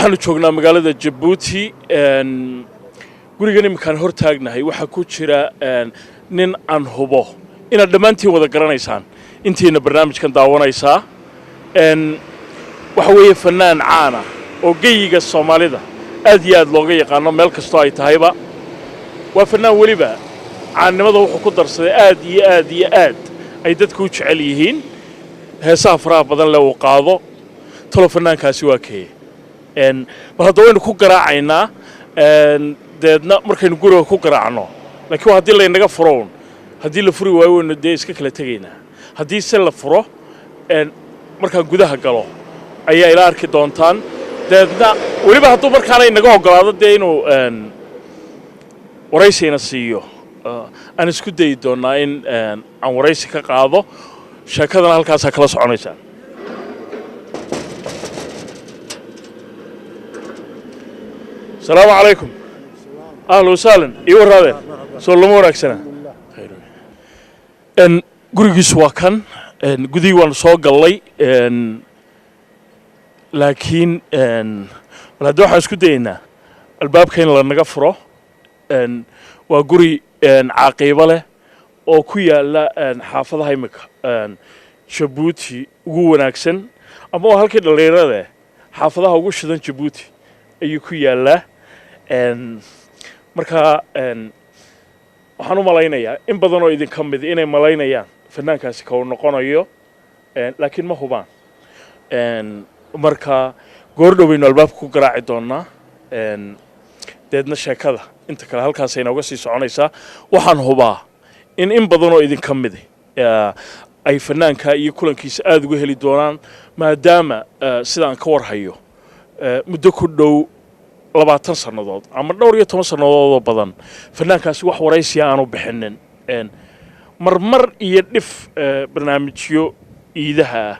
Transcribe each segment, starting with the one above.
Waxaanu joognaa magaalada Jabuuti. Gurigan iminkaan hor taagnahay waxaa ku jira nin aan hubo inaad dhammaantiin wada garanaysaan, intiina barnaamijkan daawanaysaa. Waxa weeye fanaan caana oo geyiga Soomaalida aad iyo aad looga yaqaano meel kastoo ay tahayba. Waa fanaan weliba caannimada wuxuu ku darsaday aad iyo aad iyo aad ay dadku u jecel yihiin heesaha faraha badan leh uu qaado. Talo fanaankaasi waa kee? Bal hadda waynu ku garaacaynaa, deedna markaynu guriga ku garaacno, laakiin waa haddii laynaga furo un. Haddii la furi waayo, waynu dee iska kala tegaynaa. Haddii se la furo, markaan gudaha galo ayaa ila arki doontaan. Deedna weliba hadduu markaana inaga oggolaado dee inuu waraysayna siiyo, aan isku dayi doonnaa in aan waraysi ka qaado. Sheekadana halkaasaa kala soconaysaan. Asalaamu calaykum, ahlan wasahlan. Iyo warraadeen soo lama wanaagsana. Gurigiisu waa kan. Gudihii waanu soo gallay, laakiin bal hadda waxaan isku dayaynaa albaabka in lanaga furo. Waa guri caaqiibo leh oo ku yaalla xaafadaha imika Jabuuti ugu wanaagsan, ama waa halkii dhallinyarada xaafadaha ugu shidan Jabuuti ayuu ku yaallaa. Markaa waxaan u malaynayaa in badan oo idinka mid inay malaynayaan fanaankaasi ka uu noqonayo, laakiin ma hubaan. Marka goor dhow baynu albaabka ku garaaci doonaa, deedna sheekada inta kale halkaasay inooga sii soconaysaa. Waxaan hubaa in badan oo idinka midi ay fanaanka iyo kulankiisa aada uga heli doonaan, maadaama sida aan ka warhayo muddo ku dhow 20 sannadood ama dhowr iyo toban sannadoodoo badan fanaankaasi wax waraysiya aanu bixinin. Marmar iyo dhif barnaamijyo iidaha ah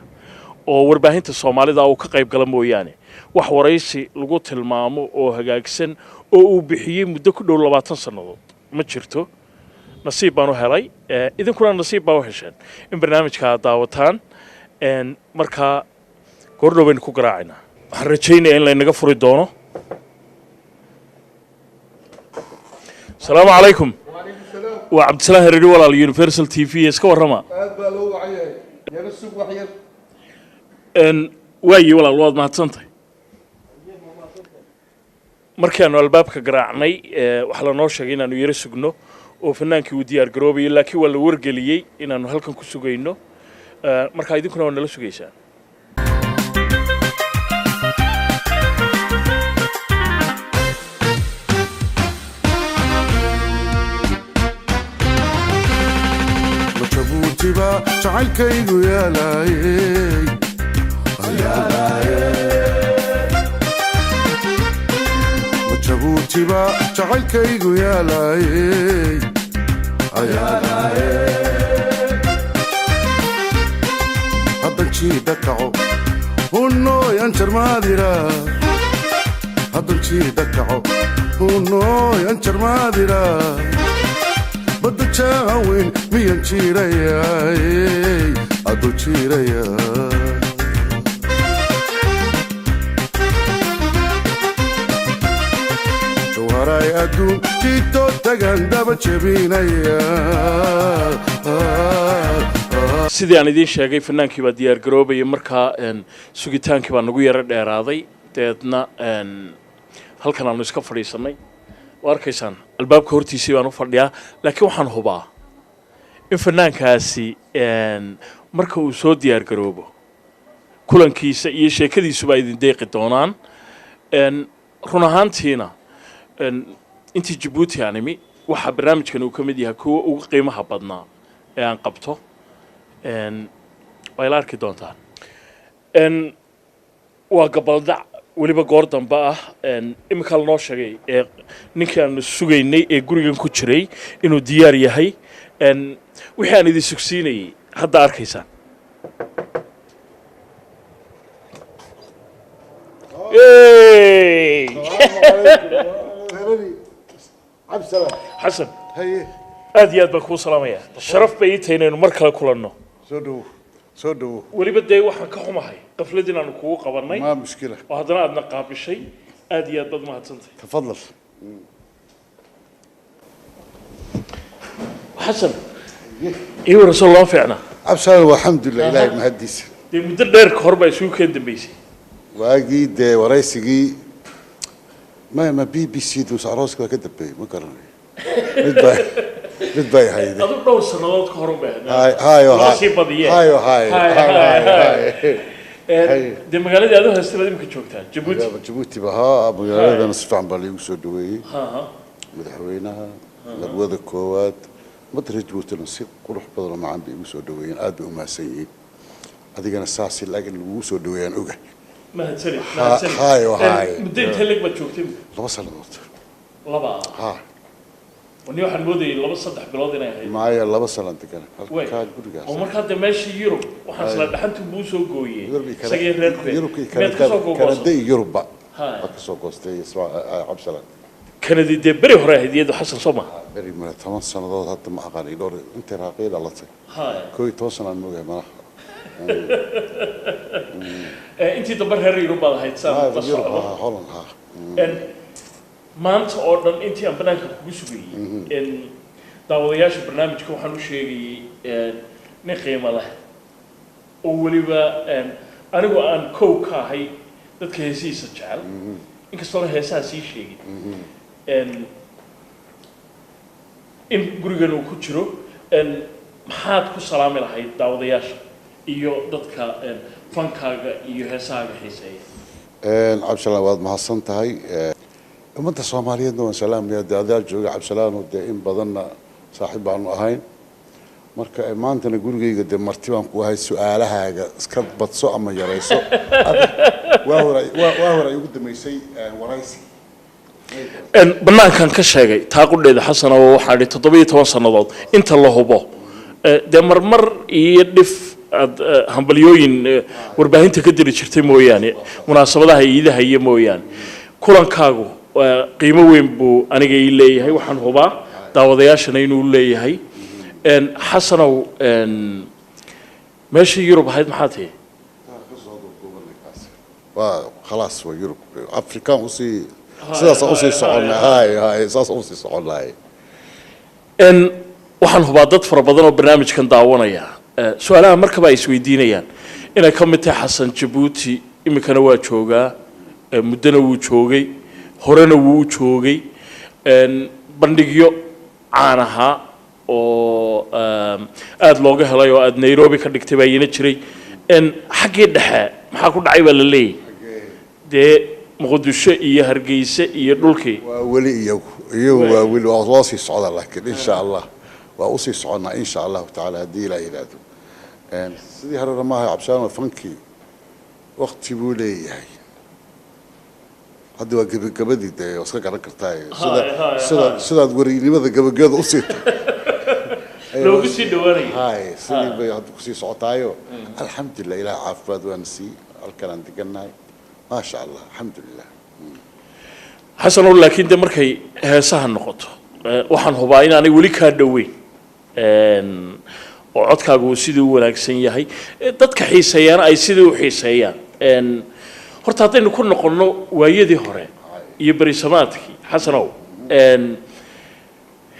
oo warbaahinta Soomaalida uu ka qayb gala mooyaane, wax waraysi lagu tilmaamo oo hagaagsan oo uu bixiyey muddo ku dhow 20 sannadood ma jirto. Nasiib baan u helay, idinkuna nasiib baa u hesheen in barnaamijka aad daawataan. Markaa goordhow baynu ku garaacaynaa. Waxaan rajaynayaa in laynaga furi doono. Asalaamu calaykum, waa Cabdisalaan Hereri walaal, Universal TV. Iska warrama. Aad baa loo wacan yahay, yaro sug wax yar. Waayi walaal, waad mahadsantahay. Markaanu albaabka garaacnay, waxaa lanoo sheegay inaanu yaro sugno oo fanaankii uu diyaar garoobayay, laakiin waa la wargeliyey inaanu halkan ku sugayno. Markaa idinkuna waa nala sugaysaan. Ma Jabuutiba jacaylkaygu yaalaayey? Ma Jabuutiba jacaylkaygu yaalaayey? Haddan jiidha kaco, hunooyan jarmaadira. Haddan jiidha kaco, hunooyan jarmaadira. Badda jaaweyn miyan jiirayaay aduu jiiraya? Jawharay adduun jito tagan daba jebinaya. Sidii aan idiin sheegay, fanaankii baa diyaar garoobayay. Markaa sugitaankii baa nagu yaro dheeraaday, deedna halkan aanu iska fadhiisannay. Waa arkaysaan, albaabka hortiisii baan u fadhiyaa, laakiin waxaan hubaa in fanaankaasi marka uu soo diyaar garoobo kulankiisa iyo sheekadiisuba idin deeqi doonaan. Run ahaantiina intii Jabuuti aan imi, waxaa barnaamijkan uu ka mid yahay kuwa ugu qiimaha badnaa ee aan qabto. Waa ila arki doontaan. Waa gabaldac weliba goor dambe ah. Iminkaa lanoo sheegay ee ninkii aanu sugaynay ee gurigan ku jiray inuu diyaar yahay. Wixii aan idin sugsiinayay hadda arkaysaan. Hey! Cabdisalaam. Xasan. Haye. Aad iyo aad baan kuu salaamaya. Sharaf bay ii tahay inaynu mar kale kulanno. Soo dhowo. Soo dhawo. Weliba dee waxaan ka xumahay qaflad inaanu kugu qabannay. Maa mushkila. Oo haddana aadna qaabishay, aad iyo aad baad mahadsantahay. Tafadal. Xasan, ii warasoo loo fiicnaa? Cabdisalaan, alxamdulilah, ilaahay mahadiisa. Dee muddo dheer ka hor baa isugu keen dambeysay. Waagii dee waraysigii ma BBC dus arooska waa ka dambeeyey, ma garanayo, mid bay hayde. Adu dhowr sannadood ka hor bay ahayd. Hay hayo. Loo sii badiyee. Hayo hayo. Hay, hayo hay, hayo. Hay. Dee magaaladii aad u haystay baad imika joogtaa, Jabuuti. Jabuuti ba haa, magaaladana si fiican baa laigu soo dhaweeyey. Ha ha. Madaxweynaha, marwada koowaad, ummadda reer Jabuutina si qurux badan oo macaan bay igu soo dhaweeyeen, aad bay u mahadsan yihiin. Adigana saasi laakiin lagugu soo dhaweeyaan oga. Mahadsanid, mahadsanid. Hayo, hayo. Muddo intee leeg baad joogtay imika? 2 sannadood. Laba? Ha. Wani waxaan moodayay 2-3 bilood inay ahayd. Maaya, 2 sanaan degan Way. halkaa gurigaas. Oo markaa dee meeshii Yurub waxaan isla dhaxantu buu soo gooyey Yurub iyo isagii reerku Yurub iyo miyaad kasoo Kanada. googoosan? Kanada iyo Yurubba Hay. waa kasoo goostay, Cabdisalaan. Kanadi dee beri hore ahayd iyadu, Xasan, soo maha? Beri male, 10 sannadood hadda ma aqaan iyo dhowr intay raaqii dhalatay. Hay. 11 sanaan mogahay malaha. Intii dambe reer Yurub baad ahayd saan la Yurub socdo. Ha, Holland ha. Maanta oo dhan intii aan banaanka kugu sugayey, daawadayaasha barnaamijka waxaan u sheegayey nin qiimo leh oo weliba anigu aan kow ka ahay dadka heesihiisa jecel, inkastoona heesaha sii sheegin, in gurigan uu ku jiro. Maxaad ku salaami lahayd daawadayaasha iyo dadka fankaaga iyo heesahaaga xiiseeya? Cabdisalaan, waad mahadsan tahay. Ummadda Soomaaliyeedna waan salaamaya. Dee adaa jooga Cabdisalaan, oo dee in badanna saaxiib baanu ahayn. Marka maantana gurigayga dee marti baan ku ahay. Su-aalahaaga iska badso ama yarayso. Waa hore ay ugu dambeysay waraysi. Banaankan ka sheegay taa qudheeda, Xasan, oo waxaan idhi 17 sannadood inta la hubo. Dee marmar iyo dhif aad hambalyooyin warbaahinta ka diri jirtay mooyaane, munaasabadaha iidaha iyo mooyaane, kulankaagu qiimo weyn buu aniga ii leeyahay, waxaan hubaa daawadayaashana inuu leeyahay. Xasanow, meeshii Yurub ahayd maxaa tihi? Waa khalaas, waa Yurub, Afrikaan usii sidaasaan usii soconnay. Hay hay, saasaan usii soconnay. Waxaan hubaa dad fara badan oo barnaamijkan daawanaya su-aalaha markaba ay isweydiinayaan inay ka mid tahay: Xasan Jabuuti iminkana waa joogaa, muddona wuu joogay, horena wuu u joogay. Bandhigyo caan ahaa oo aada looga helay oo aada Nairobi ka dhigtay baa iina jiray. Xaggii dhexe maxaa ku dhacay baa la leeyahy, dee Muqdisho iyo Hargeysa iyo dhulkii? Waa weli iyagu waa weli waa loo sii socdaa, laakiin insha Allah waa usii soconnaa, insha Allahu tacaala, haddii Ilaah yidhaahdo. Sidii horena maaha, Cabshaan, fankii wakti buu leeyahay. Hadda waa gebagabadii, dee waa iska garan kartaa sida Hay, sida hay. Sidaad werinimada gebagabada usii Loogu sii dhawaanayo. Hay, sidii bay hadda kusii socotaayo. Alxamdulilah, Ilaah caafimaad waana sii, halkan aan degannahay, maasha Allah, alxamdulilah. Xasanow, laakiin de markay heesaha noqoto, waxaan hubaa inaanay weli kaa dhoweyn, oo codkaagu uu sidii u wanaagsan yahay, dadka xiiseeyaana ay sidii u xiiseeyaan. Horta haddaynu ku noqonno waayadii hore iyo berisamaadkii, Xasanow,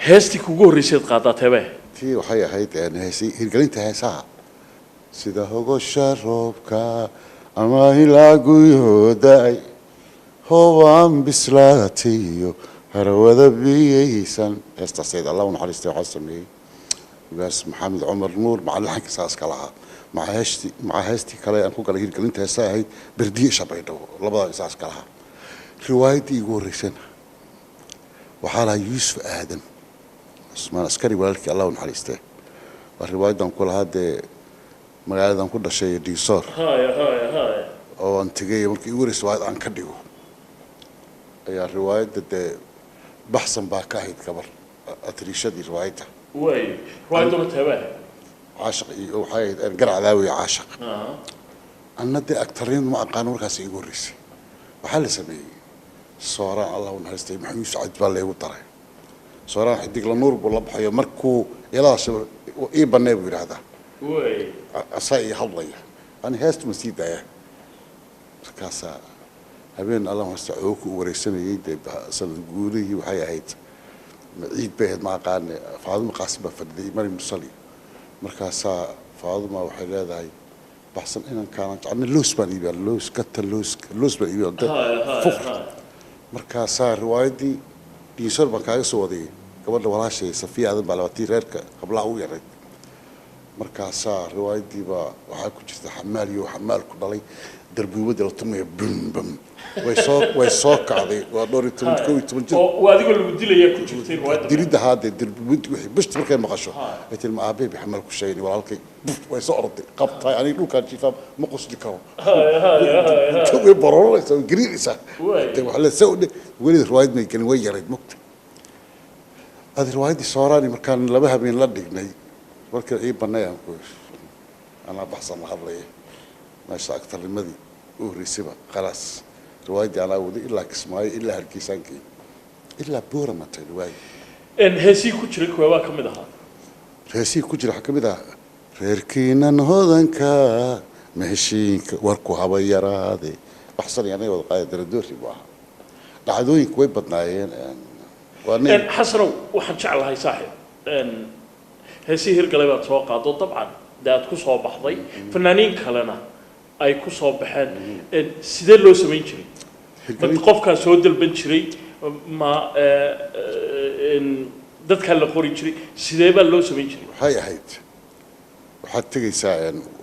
heestii kugu horreyseed qaadaa teebee? Tii waxay ahayd heesi hirgelinta heesaha, sida hogosha roobka ama hilaaguyo da-ay, hobaan bislaatay iyo harawada biyaysan. Heestaasayd, Allah u naxariistay, waxaa sameeyey ugaas Maxamed Cumar Nuur, maca laxanka saas ka lahaa, maca heestii kale aan ku galay hirgelinta heesaha ahayd Berdiye Shabaydhabo, labada saas ka lahaa. Riwaayaddii igu horreysana waxaa lahaa Yuusuf Aadan Cusmaan Askari, walaalkii, Allah u naxariistee. Waa riwaayadan ku lahaa dee magaaladan ku dhashay, Diisoor, haya haya haya oo aan tegay markii igu horreysay riwaayad aan ka dhigo. Ayaa riwaayadda dee Baxsan baa ka ahayd gabar atriishadii riwaayadda. Way, riwaayadduna teebee? Caashaq iyo waxay ahayd Garcadaawi iyo Caashaq. Anna dee actornimadu ma aqaano, markaas igu horreysay. Waxaa la sameeyey Sooraan, Allah u naxariistay, Maxamed Yuusuf Cabdi baa laygu daray. Sooraan xidig la nuur buu la baxayo, markuu iladaas ii bannee buu yidhaahdaa. Asaa ii hadlaya, ani heesta ma sii daaya. Markaasaa habeen alla hasta cooku u wareysanayay, dee sanad guurihii waxay ahayd, ma ciid bay ahayd ma aqaane. Faaduma Qaasim baa fadhiday, Mari Mursali. Markaasaa Faaduma waxay leedahay, "Baxsan inankaana jeclna, loos baan iibiyaa, loos gata, loos, loos baan iibiyaa fuqr." Markaasaa riwaayaddii Diinsor baan kaaga soo waday, gabadha walaashay Safiya Aadan baa labaatii reerka hablaha ugu yarayd. Markaasaa riwaayaddii baa waxaa ku jirta xamaal iyo xamaal ku dhalay, darbuubadii la tumaya, bum bum, way soo kacday. Waa dhowr iyo toban, 11 jir. Oo adigoo lagu dilaya ku jirtay riwaayadda? Dilidda haadee, darbuubadii wixii bishta markay maqasho ay tiri, "Ma aabbe bay xamaal ku sheegay walaalkay?" Buf, way soo orday, qabtay. Aniga dhulkaan jiifaa, ma qosli karo, way barooranaysaa, way gariiraysaa. De waxa la soo dhe weli riwaayad may gelin, way yarayd mugta. Adi riwaayaddii Sooraani markaan laba habeen la dhignay, markii ii banay aan ku anaa Baxsan la hadlaya meesha, aktarnimadii u horreysayba khalaas. Riwaayaddii anaa waday ilaa Kismaayo, ilaa Hargeysaan geeyey, ilaa Boorama tay riwaayadii. Heesii ku jiray kuweebaa ka mid ahaa? Heesihii ku jira waxaa ka mid ah "Reerkiinan hodanka maheshiinka warku haba yaraade". Baxsan iyo anaga wada qaada, daradoori buu ahaa. Dhacdooyinku way badnaayeen. Waa nin Xasanow, waxaan jeclahay saaxiib, heesihii hirgalay baad soo qaado, dabcan dee aad ku soo baxday, fanaaniin kalena ay ku soo baxeen. Sidee loo samayn jiray? Ma qofkaa soo dalban jiray, ma dadkaa la qori jiray? Sidee baa loo samayn jiray? Waxay ahayd, waxaad tegaysaa,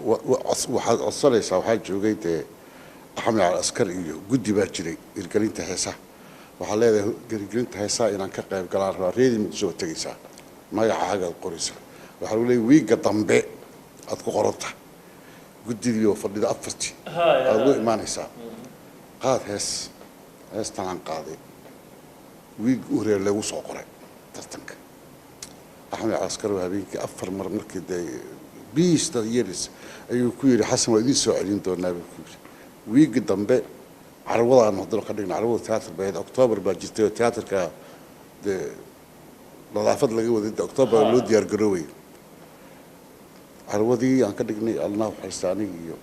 waxaad codsanaysaa. Waxaa joogay dee Axmed Cali Askar iyo guddi baa jiray hirgelinta heesaha. Waxaa leedahay, "Hirgelinta heesaha inaan ka qayb galaan rabaa." Reedii Muqdisho baad tegaysaa, magacaagaad qoraysaa, waxaa lagu leeyahay wiigga dambe aad ku qoran tahay guddidii oo fadhida afartii aad ugu imaanaysaa, qaad hees. Heestan aan qaaday wiigga u horeeya lagu soo qoray tartanka. Axmed Cali Askar waa habeenkii afar mar markii dee biista years ayuu ku yidhi, "Xasan waa idiin soo celin doonaa," buu ku yidhi. Wiigga dambe carwadaan haddana ka dhigna, carwada tiyaatar bay ahayd. Octoobar baa jirtay oo tiyaatarka dee nadaafad laga waday, dee Octoobar loo diyaar garooway. Carwadii aan ka dhignay, Allah waxaysta, aniga iyo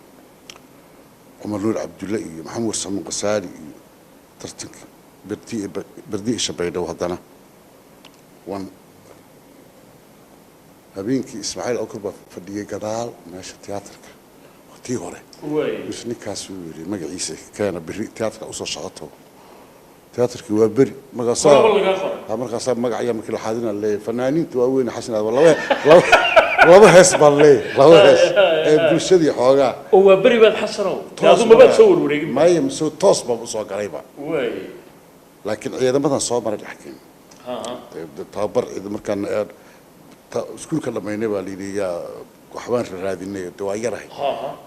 Cumar Nuur Cabdulle iyo Maxamed Samuun Qasaali iyo tartanka berdi berdi isha Baydhabo. Haddana wan habeenkii Ismaaciil Awkar baa fadhiyey gadaal meesha tiyaatarka tii hore. Mis ninkaas uu yidhi, "Magaciisa keena, berri tiyaatarka usoo socoto." Tiyaatarkii waa beri markaasaa Horeba lagaa qoray. Ha, markaasaa magacaya markii la xaadina leeyahay fanaaniinta waaweyn Xasan Aad laba laba laba hees baan leeyahay, laba hees ee bulshadii xoogaa. Oo waa beri baad, Xasanow, dee adu mabaad soo warwareegin? Maya, mise toos baan usoo galayba. Laakiin ciidamadan soo maray dhexkeen tababar ciidan markaan iskuulka dhamaynay baa layidhi, yaa waxbaan raadinay, de waa yarahay,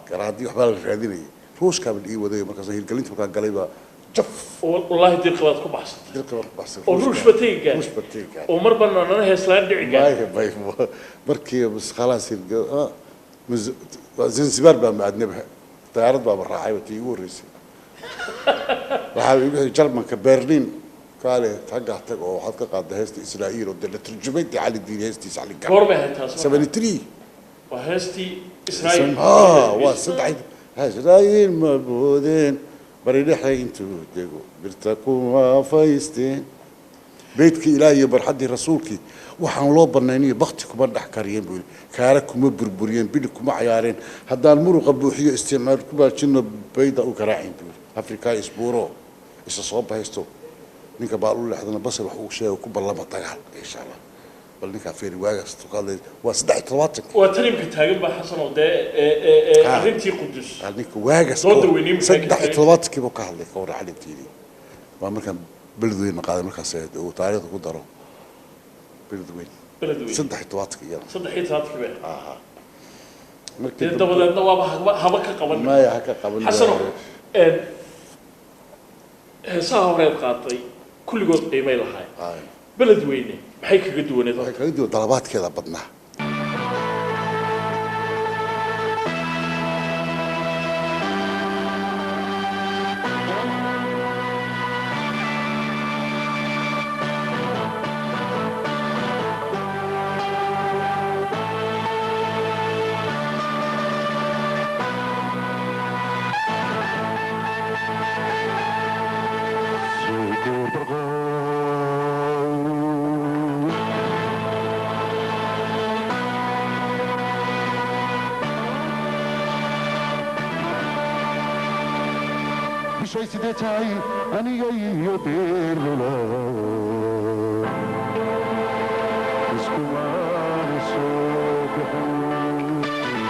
garaadii waxbaa la raadinayay, ruushkaaba la ii waday. Markaas hirgelinta markaan galay baa jaf. Wallaahi dirqa baad ku baxsatay. Dilka baan ku baxsay. Oo ruush ba tegi gaar. Ruush ba tegi gaar. Oo mar baan nana heeslaan dhici gaar. Maya, maya, markii bas khalaas waa Zanzibar baa maadnaba, diyaarad baaba raacay tii igu horreysay. Waxaa igu xigay Jarmanka, Berlin, kaale tagga tag oo waxaad ka qaaday heesta Israa'iil oo dee la turjumay, dee Cali Diini heestiisa Cali Gaab. Goor bay ahayd taas marka? 73. Waa heestii Israa'iil. Waa saddex Israa'iil ma boodeen, bari dhexe intuu dego birta kuma faysteen, beydkii Ilaah iyo barxaddii rasuulkii waxaan loo banaynayo, bakti kuma dhex kariyeen buu yidhi, kaara kuma burburiyeen, bidhi kuma cayaareen, haddaan muruqa buuxiyo isticmaal ku baajino bayda u garaacin buu yidhi. Afrika isbuuro isa soo bahaysto, ninka baal u leexdana basar wax uu sheego ku ballama dagaal insha Allah. Bal ninkaa feeri waagaas tukaadlay waa 73. Waa tan imka taagan baa, Xasanow, dee arrintii Qudus. Ninka waagaas Dooda weyneyn maxay ka 73-kii buu ka hadlay, ka warra Cali Diini. Waa markaan Beledweyne qaaday, markaas ahayd uu taariikhda ku daro Beledweyne. Beledweyne. 73-kii iyada. 73-kii bay ahayd. Aha, markii dee dabadeedna waaba haba ka qaban. Maya, ha ka qaban. Xasanow, heesaha horeed qaatay kulligood qiimay lahaay. Beledweyne maxay kaga duwaneed waxay horta? Kaga duwan dalabaadkeeda badnaa. Goortay sidee tahay aniga iyo beerlula iskumaana soo bixin.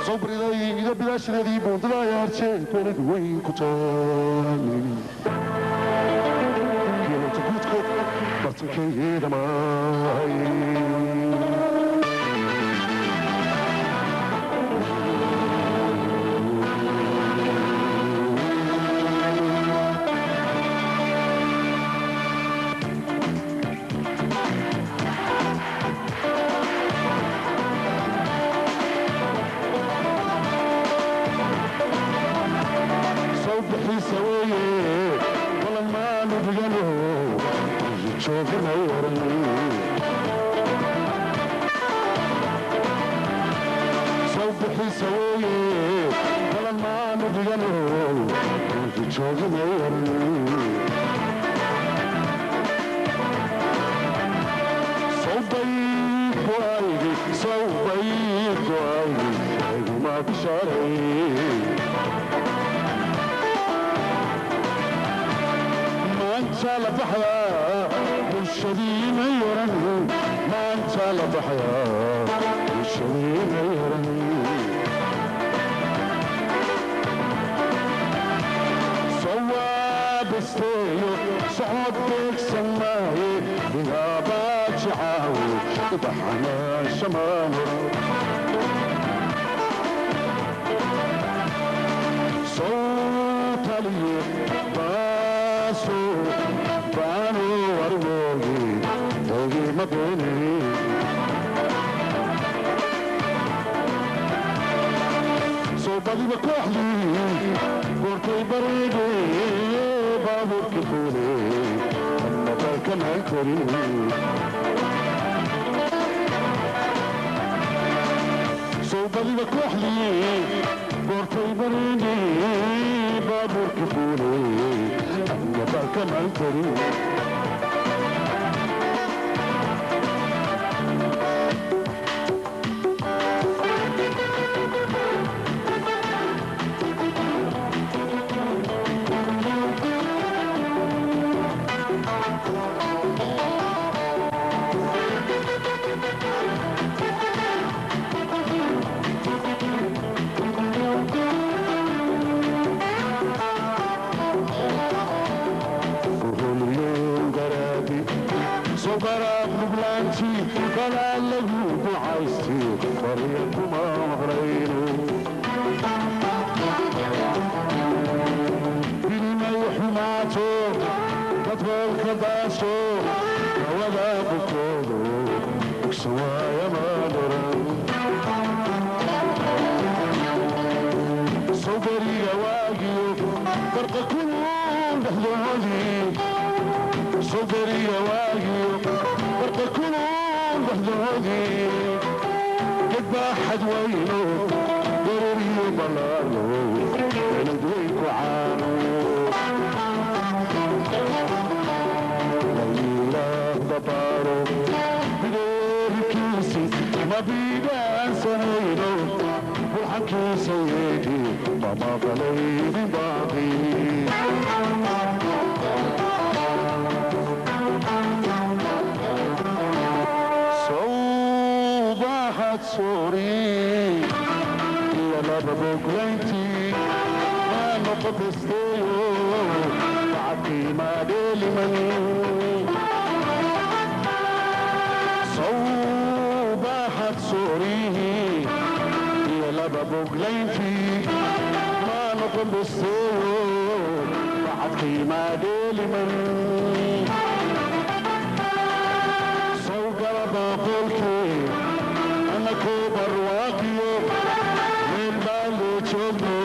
Sobriday iga bilaashadeedii buundada ayaarjee beled weyn ku taalay kiilota guudkood bartankeeda maay. Soo bixiisa weeye balan maanu dhigano jooganay oran. Soo bixiisa weeye balan maanu dhigano jooganay oran. Sawbaygoaygi sawbaygoaygi iguma bishaaray maanta la baxyaa bulshadiinay oran, maanta la baxyaa bulshadiinay oran. Sawaabisteeyo socod beegsan maaye bigaabajicaawe ubaxanaashamaan oran. Sowtaliye baaso baano armoogi ogima beene soo badiba kooxdii goortay bareege baabuurka fuule ama balkamaan korin. Soo badiba kooxdii goortay bareege baabuurka fuule ama balkamaan korin. Sogaraab nuglaanti balaa lagu ducaysti barya kuma maqlayno bilimay xumaato badhoolka daaso hawada bukoodo bugsan waayama daran. Sawberiga waagiyo barqa kulul dhexdoodii, sawberiga waagiyo barqa kulul dhexdoodii, gedbaaxad weyno garariyo balaalo beled weyn ku caano laylaah dabaaro bideerkiisi ma biidaansanayno bulxankiisa yeedhi mamaqalaynin baaqi. Sawbaaxad soori iyo laba boglayntii maa noqotasteeyo bacadkii maa dheeliman. Sawbaaxad soorihi iyo laba boglayntii maa noqon basteeyo bacadkii maa dheeliman. Sawgala baaqolkii anakoo barwaaqiyo meel baa loo joogno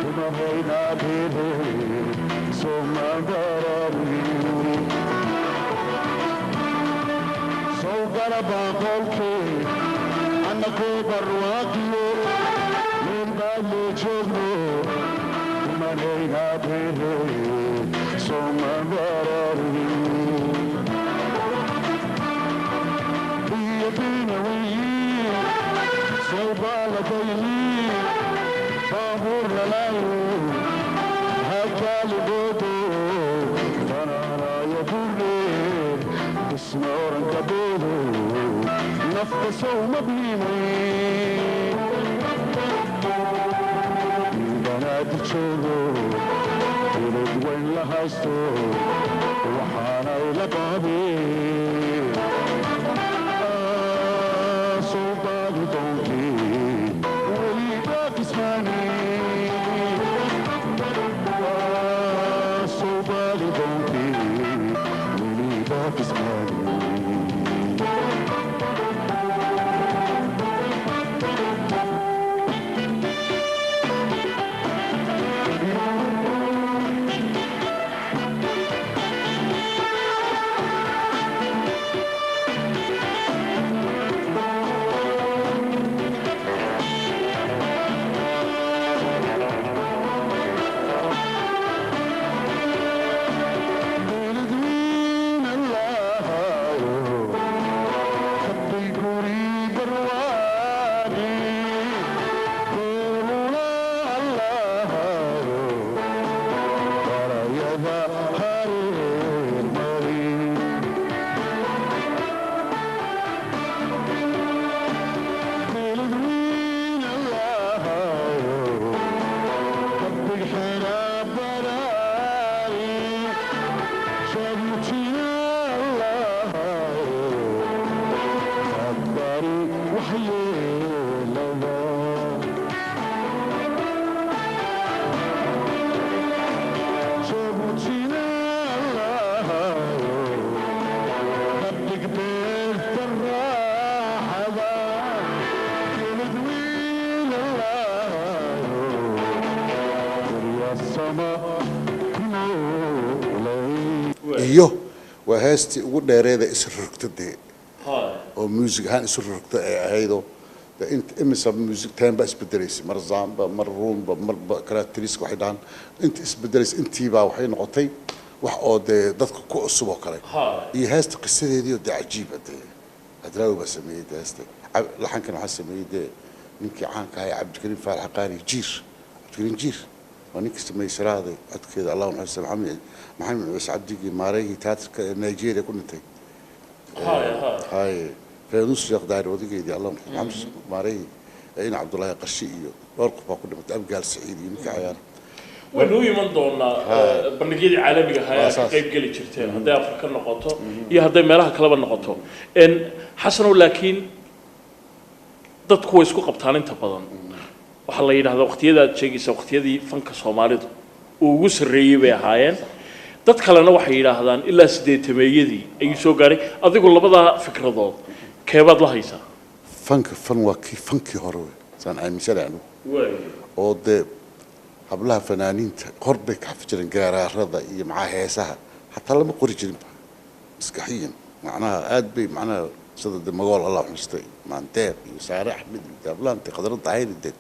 dumahaynaadheere somadarari. Sawgala baaqolkii anakoo barwaaqiyo meel baa loo joogno dumanaynaadheere somadarari. Baabuur lalaayo hakaaligoodo fanaanaayo buurdheer isna oranka boodo nafta sowma biimay banaadi joogo dowlad weyn la haysto waxaanay la qaabeen soo baadi doonkii weli baafismaani soo baadi doonkii weli baafismaani. Beledweyne Allahayo, Rabbi guri barwaaqi, Beeluna Allahayo, barayada hareer mari. Beledweyne Allahayo, Rabbi xira baraari, Shabutina Allahayo, Qaddari waxyeelada. Shabutina Allahayo, Rabbig beerta raaxada, Beledweyne Allahayo, gurya sama ku noolay. Iyo waa heestii ugu dheereeda isu rogta dee oo music ahaan isu rogta ay ahaydoo dee inta imisa music time baa isbedelaysay, mar zamba, mar rumba, marba karakteriska waxay dhahaan inta isbedelaysay intiibaa waxay noqotay wax oo dee dadka ku cusub oo kale. Iyo heesta qisadeedii oo dee cajiiba dee Hadraawi baa sameeyey dee heesta. Laxankan waxaa sameeyey dee ninkii caanka ahaa ee Cabdikariim Faarax Qaani Jiir. Cabdikariim Jiir waa ninkii sameeyey Siraada codkeeda, Allah naxariisto, Maxamed Ciise Cabdigii maareeyihii tiyaatarka ee Nigeria ku dhintay. Haye, Faynuus Sheekh Daahir wadigeedii, Allah naxariisto, Maxamed maareeyihii ina Cabdullaahi Qashi iyo dhowr qof baa ku dhimatay, Abgaal Saciid iyo ninkii cayaar. Waynu u iman doonaa bandhigyadii caalamiga ahaa ee Waa aad ka saas. qayb geli jirteen, hadday Afrika noqoto iyo hadday meelaha kaleba noqoto. Xasanow, laakiin dadku way isku qabtaan inta badan. Waxaa la yidhahdaa waqtiyada aad sheegaysa waqtiyadii fanka Soomaalidu uu ugu sarreeyey bay ahaayeen. Dad kalena waxay yidhaahdaan ilaa 80-meeyadii ayuu soo gaaray. Adigu labadaa fikradood keebaad la haysaa? Fanka fan waa kii fankii hore wey saan aaminsanahay anigu, oo dee hablaha fanaaniinta hor bay ka xafi jireen gaaraarada iyo maxaa heesaha, xataa lama qori jirinba maskaxiyan, macnaha aad bay macnaha sida de Magool, Allah xustay, Maandeeq iyo Saare Axmed iyo Daablaanti Khadra Daahir dee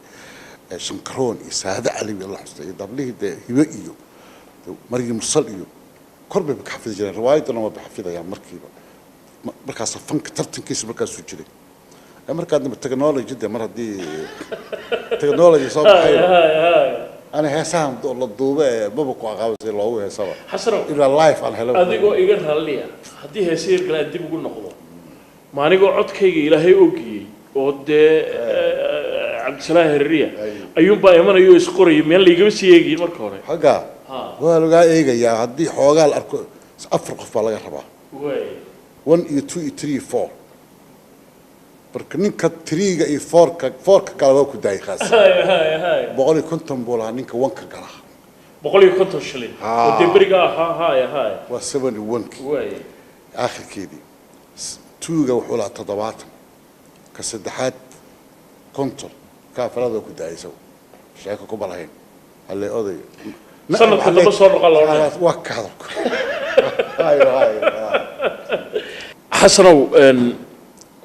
Shankaroon iyo Saade Cali, Allah xustay, iyo dablihii dee Hibe iyo Maryam Mursal iyo kor bay ka xafidi jireen, riwaayadana waa bay xafidayaan markiiba. Markaas fanka tartankiisa markaasuu jiray. Markaa dambe technology de mar haddii technology soo baxayo, ana heesahan la duube ee maba ku aqaabo si loogu heesaba Xasanow, ilaa live aan helo. Adigoo iga raalliya, haddii heese yar kale aan dib ugu noqdo, ma anigoo codkayga Ilaahay ogiyey oo dee Cabdisalaahi Herriya ayuunbaa imanayo oo isqoraya, miyaan laygama sii eegayin marka hore? Xagga waa lagaa eegayaa. Haddii xoogaa la arko, afar qof baa laga rabaa, one iyo two iyo three iyo four. Marka ninka three-ga iyo four-ka, four-ka gala waa ku daayay khaas. Hay hay hay. 150 buu lahaa ninka one-ka gala. 150 shilin oo dee beriga ahaa, hay hay. Waa 71-kii aakhirkeedii. Two-ga wuxuu lahaa 70, ka saddexaad 50, ka afraad waa ku daayay isagu, sheeko kuma lahayn halle oday. Sanadka dambe soo noqon la odhanaya. Waa ka hadalku hayo hayo. Xasanow,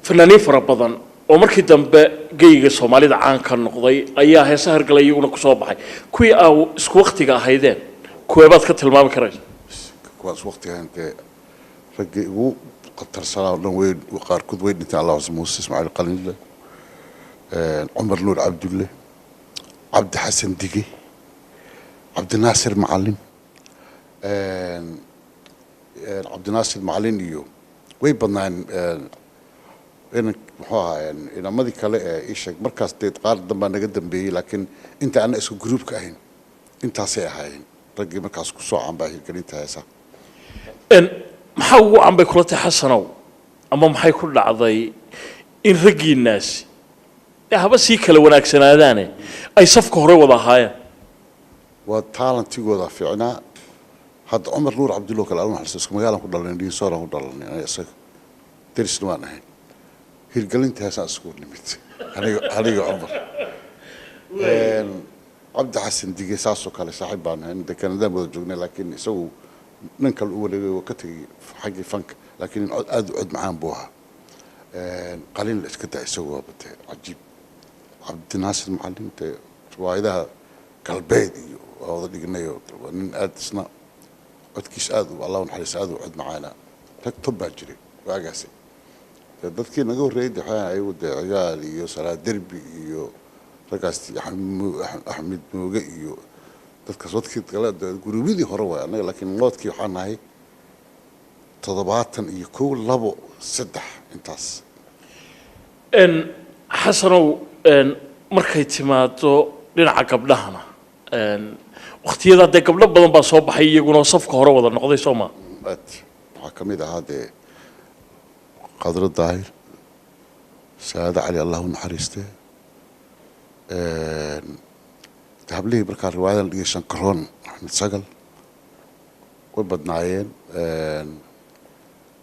fanaaniin fara badan oo markii dambe geyga Soomaalida caan ka noqday ayaa heesa hergalay iyaguna kusoo baxay. Kuwii aa isku waktiga ahaydeen kuweebaad ka tilmaami karaysa? Kuwaas waqtigan dee raggii ugu khatarsanaa oo dhan way qaarkood way dhinteen, Allah xusmo, Muuse Ismaaciil Qalinle, Cumar Nuur Cabdulle. Cabdi Xasan Dige, Cabdinaasir Macalin, Cabdinaasir Macalin iyo way badnaan inan, muxuu ahaa, inamadii kale ee ii sheeg markaas dee qaar dambaa naga dambeeyey, laakiin inta ana isku groupka ahayn intaasay ahaayeen raggii markaas ku soo canbaa hirgelinta heesaha. Maxaa ugu canbay kula tahay, Xasanow, ama maxay ku dhacday in raggiinaasi ee haba sii kala wanaagsanaadaane ay safka hore wada ahaayeen? Waa talentigooda fiicnaa. Hadda Cumar Nuur Cabdullo kale, alun xalsa, isku magaalaan ku dhalanay, Dhiinsooraan ku dhalanay aniga isaga, derisna waan ahayn. Hirgelinta heesaan isku nimid aniga Cumar. Cabdi Xasan Dige saasoo kale saaxiib baan ahayn, de Kanadaan wada joognay, laakiin isagu nin kale u wareegay waa ka tegay xaggii fanka, laakiin nin cod aada u cod macaan buu ahaa. Qalin la iska daa, isagu waa batee cajiib. Cabdinaasir Macalin dee riwaayadaha galbeed iyo waa wada dhignayo, waa nin aada isna codkiisa aada u, Allah naxariis, aada u cod macaana. Rag tob baa jiray waagaasi. Dee dadkii naga horreeyay dee waxaa ayagu dee Cigaal iyo Salaad Derbi iyo raggaas, Axmed Mooge iyo dadkaas, dadkii kale dee guruubyadii hore waay annaga. Laakiin loodkii waxaan nahay 71, 2, 3 intaas. Xasanow, markay timaado dhinaca gabdhahana, wakhtiyadaa dee gabdho badan baa soo baxay iyaguna safka hore wada noqday, soo ma? Aad waxaa ka mid ahaa dee Qadro Daahir, Saade Cali, Allah u naxariistee, hablihii markaa riwaayadan la dhigay, Shankaroon, Axmed Sagal, way badnaayeen.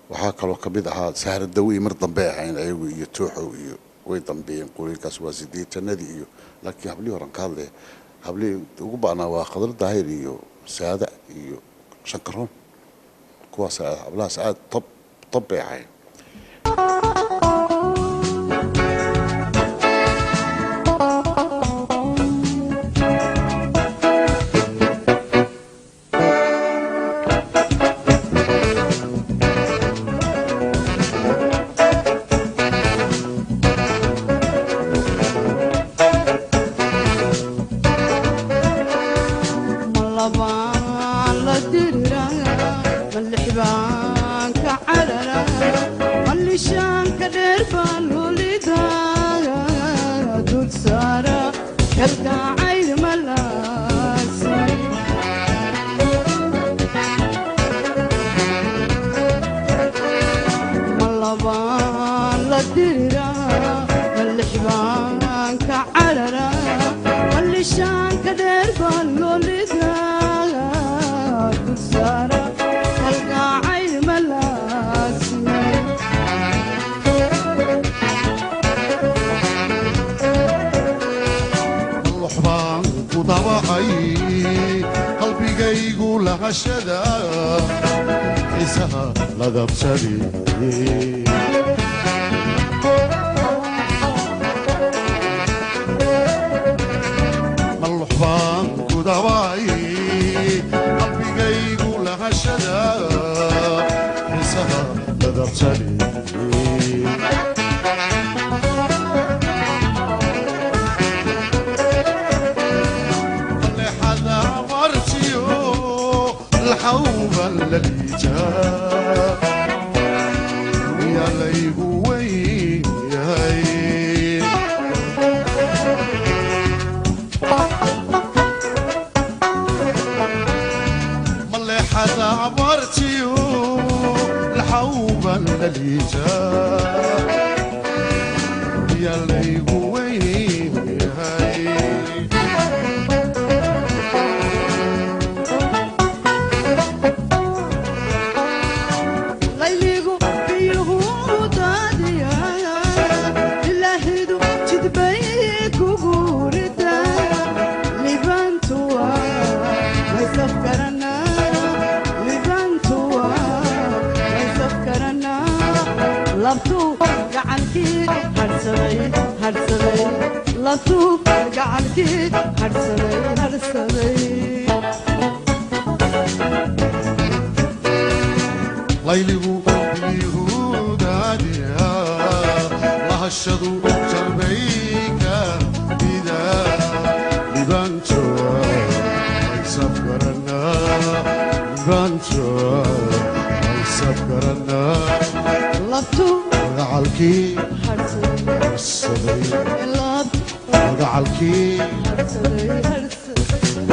Waxaa kaloo ka mid ahaa Sahra Dawi, mar dambe ahayn ayagu iyo Tooxow iyo way dambeeyeen qolooyinkaas, waa 80-adii iyo, laakiin hablihii horan ka hadlaya, hablihii ugu ba'naa waa Khadro Daahir iyo Saada iyo Shankaroon, kuwaas hablahaas aada top top bay ahayn. Ma labaan la dirira, ma lixbaan ka carara, ma lishaanka dheer baan lulida dul saara kalgacayl malaasay. Ma labaan la dirira, ma lixbaan ka carara, ma lishaanka dheer baan lolida dul saara kalgacayl malaasay. Lux baan ku dabacay qalbigaygu lahashada xiisaha ladabsaday. Malux baan ku dabacay qalbigaygu lahashada xiisaha ladabsaday. Leexada martiyo laxawba laliija miyaa laygu weyn yahay? Maleexada martiyo laxawba laliija miyaa laygu weyn yahay? Layligu biyuhu daadiya, ilaahidu jidbay kugu rida, libantuwa maysafkaranaa, libantuwa maysafkaranaa, labtuu gacankii hadhsaday hadhsaday, labtuu gacankii hadhsaday hadhsaday. Layligu biyuhudaadiya, lahashadu jarbayka bida. Liibaanta maysafgarana. Labtu Gacalkii harsaday. Harsaday. Labtu Gacalkii harsaday, harsaday.